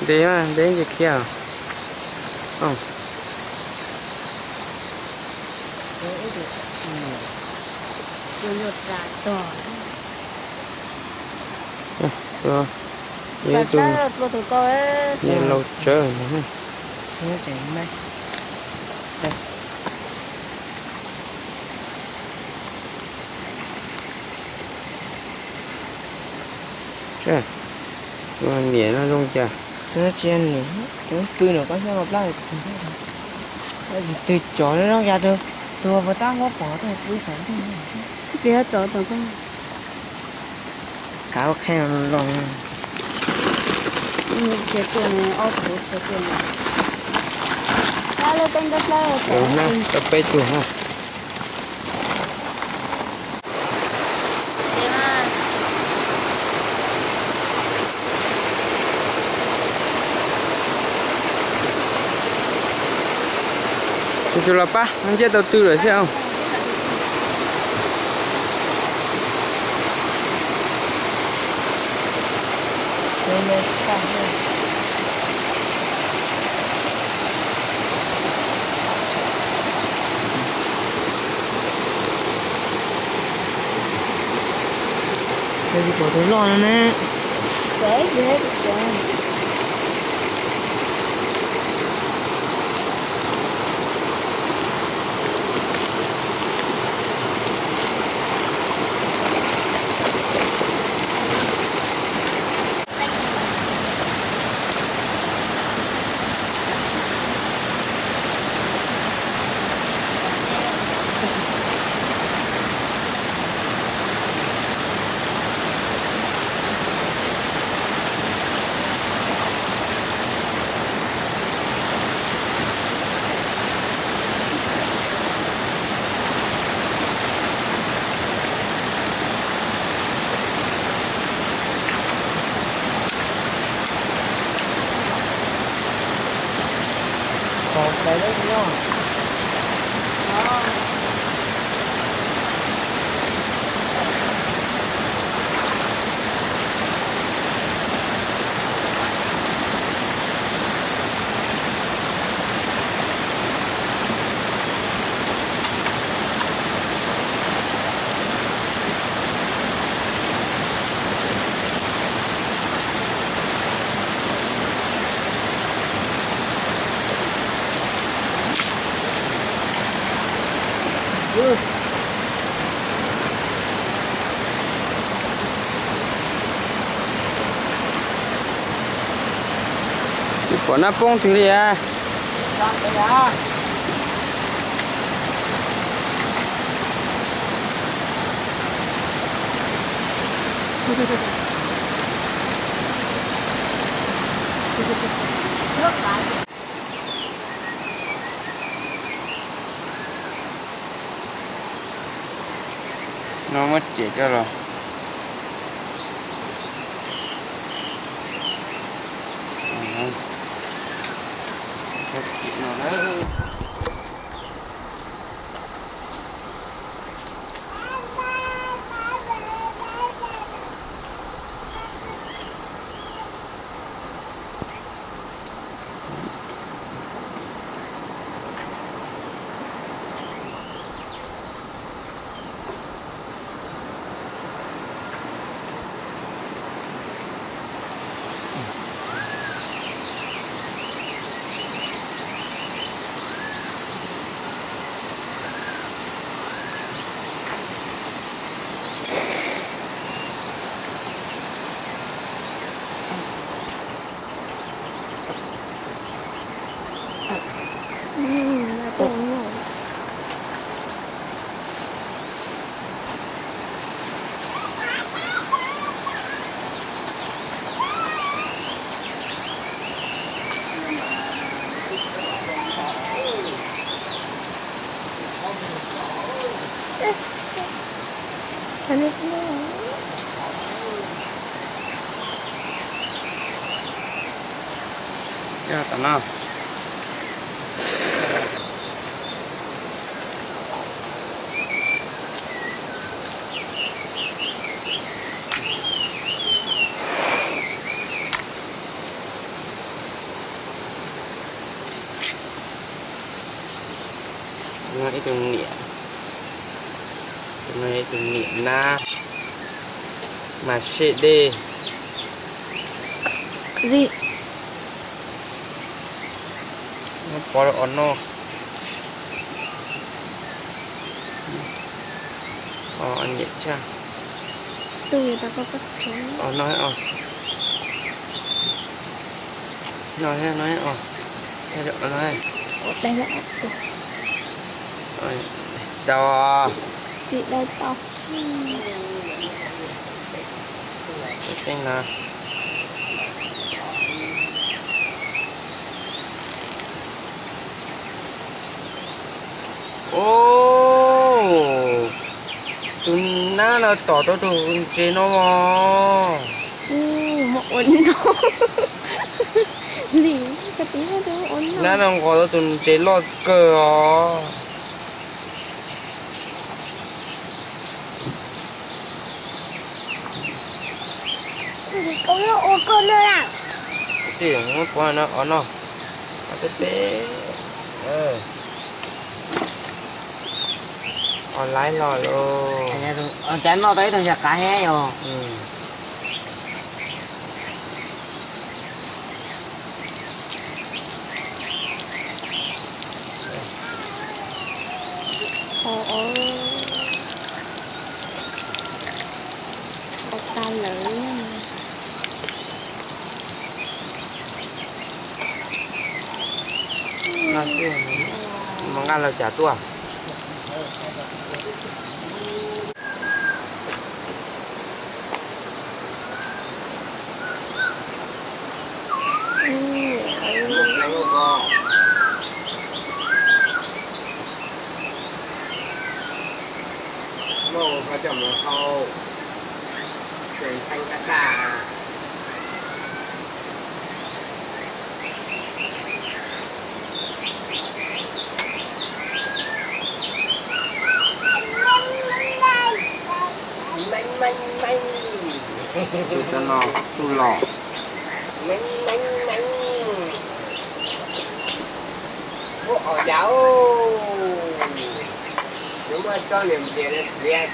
Ntev, ntev ces khiav. Tus lauj tsawb no. Tus niam no zoo cas? Tus no tsis yog niam, tus pw no koj xyov ua plab, tus cov zoo cas tus, tus puas tab huab pom tus pw saum ntuj. Tsis yog cov tom koj. Kav ua qhia los. Ob tug, tau peb tug na. Kuv tsuas los pab, noj nciab tau twg lawm xwb os. Pom tus loj no ne. Tsis pom nab poob twg li as. No muab txiav coj los. Coj tom no. No ib tug niam, tus no ib tug niam nab mas seb dej. Muab pov rau os noj. Os nyiam tshaj. Os noj os. Noj os, noj os. Dau. Tsis dau tau. Teeb no. Os, tus nab no tom rau tus ntses no mog. Nab no nqos tau tus ntses loj kawg os. Muab pov no os noj. Os peb peb. Os laib los lawm. Cas noj tau ib tug ntses qav thiab yom. Os, os, os tas lawm. No xwb, mus nqa los cas tuaj. Muab ua koj coj mus hau, tseem teeb kab daj. Meej meej meej. Tus no tsuj los. Meej meej meej. Ub, os yau. Nws muaj tsob nws ntiav nws txiav.